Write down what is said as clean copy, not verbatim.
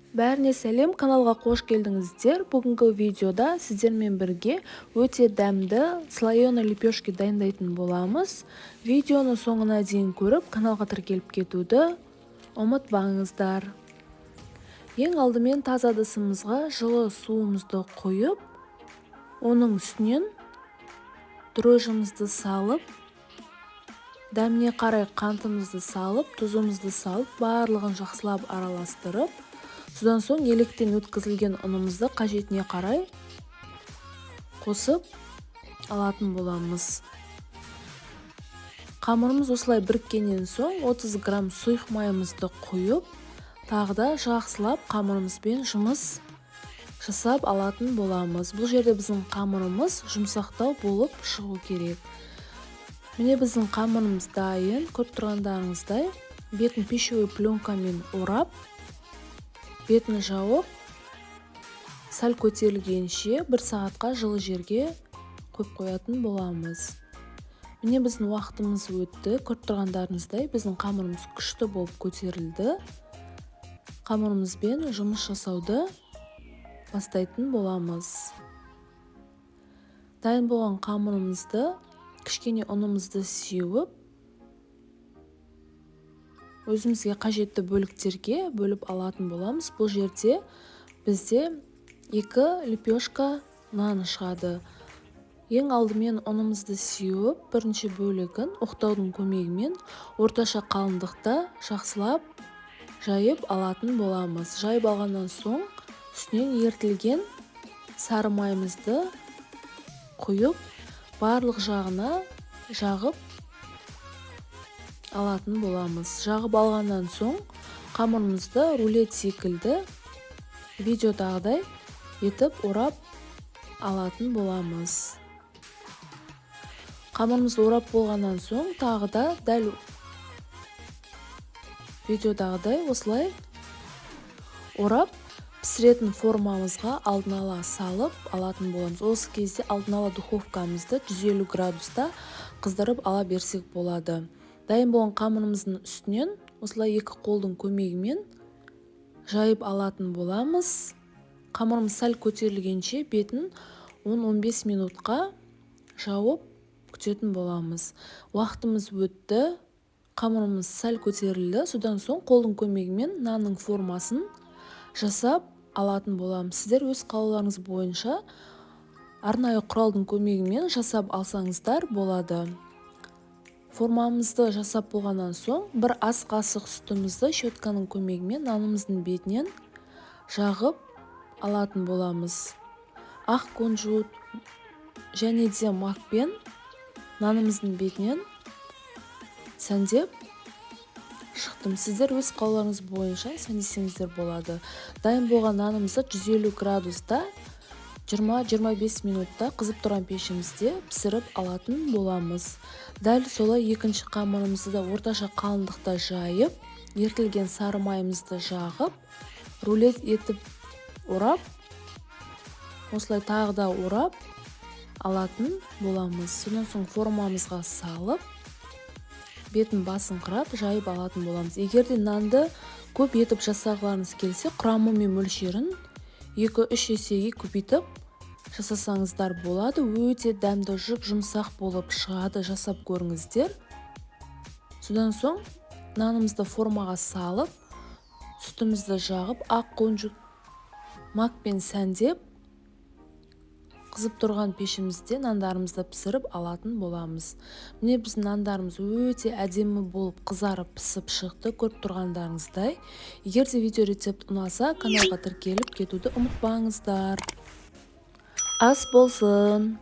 Бәріне сәлем, каналға қош келдіңіздер. Бүгінгі видеода сіздермен бірге өте дәмді слоеный лепешки дайындайтын боламыз. Видеоны соңына дейін көріп, каналға тіркеліп кетуді ұмытпаңыздар. Ең алдымен таза ыдысымызға жылы суымызды құйып, оның үстінен дрожжімізді салып, дәміне қарай қантымызды салып, тұзымызды салып, барлығын жақсылап араластырып, содан соң електен өткізілген ұнымызды қажетіне қарай қосып алатын боламыз. Қамырымыз осылай біріккеннен соң 30 грамм сұйық майымызды құйып, тағы да жақсылап қамырымызбен жұмыс жасап алатын боламыз. Бұл жерде біздің қамырымыз жұмсақтау болып шығу керек. Міне, біздің қамырымыз дайын. Көріп тұрғандарыңыздай, бетін пищевой пленкамен орап, бетін жауып, сәл көтерілгенше бір сағатқа жылы жерге қойып қоятын боламыз. Міне, біздің уақытымыз өтті. Көріп тұрғандарыңыздай, біздің қамырымыз күшті болып көтерілді. Қамырымызбен жұмыс жасауды бастайтын боламыз. Дайын болған қамырымызды кішкене ұнымызды сеуіп, өзімізге қажетті бөліктерге бөліп алатын боламыз. Бұл жерде бізде екі лепешка нан шығады. Ең алдымен ұнымызды сеуіп, бірінші бөлігін оқтаудың көмегімен орташа қалыңдықта жақсылап жайып алатын боламыз. Жайып алғаннан соң үстінен ерітілген сары майымызды құйып, барлық жағына жағып алатын боламыз. Жағып алғаннан соң қамырымызды рулет секілді видеодағыдай етіп орап алатын боламыз. Қамырымызды орап болғаннан соң, тағы да дәл видеодағыдай осылай орап, пісіретін формамызға алдын ала салып алатын боламыз. Осы кезде алдын ала духовкамызды 150 градуста қыздырып ала берсек болады. Дайын болған қамырымыздың үстінен осылай екі қолдың көмегімен жайып алатын боламыз. Қамырымыз сәл көтерілгенше бетін 10-15 минутқа жауып күтетін боламыз. Уақытымыз өтті, қамырымыз сәл көтерілді. Содан соң қолдың көмегімен нанның формасын жасап алатын боламыз. Сіздер өз қалауларыңыз бойынша арнайы құралдың көмегімен жасап алсаңыздар болады. Формамызды жасап болғаннан соң, бір ас қасық сүтімізді щетканың көмегімен нанымыздың бетінен жағып алатын боламыз. Ақ кунжут және де макпен нанымыздың бетінен сәндеп шықтым. Сіздер өз қалауларыңыз бойынша сәндесеңіздер болады. Дайын болған нанымызды 150 градуста 20-25 минутта қызып тұрған пешімізде пісіріп алатын боламыз. Дәл солай екінші қамырымызды да орташа қалыңдықта жайып, ерітілген сары майымызды жағып, рулет етіп орап, осылай тағы да орап алатын боламыз. Содан соң формамызға салып, бетін басыңқырап жайып алатын боламыз. Егер де нанды көп етіп жасағыларыңыз келсе, құрамы мен мөлшерін 2-3 есеге көбейтіп жасасаңыздар болады. Өте дәмді, жұп-жұмсақ болып шығады, жасап көріңіздер. Содан соң нанымызды формаға салып, сүтімізді жағып, ақ кунжут, макпен сәндеп, қызып тұрған пешімізде нандарымызды пісіріп алатын боламыз. Міне, біздің нандарымыз өте әдемі болып қызарып, пісіп шықты, көріп тұрғандарыңыздай. Егер де видео рецепт ұнаса, каналға тіркеліп кетуді ұмытпаңыздар. Ас болсын!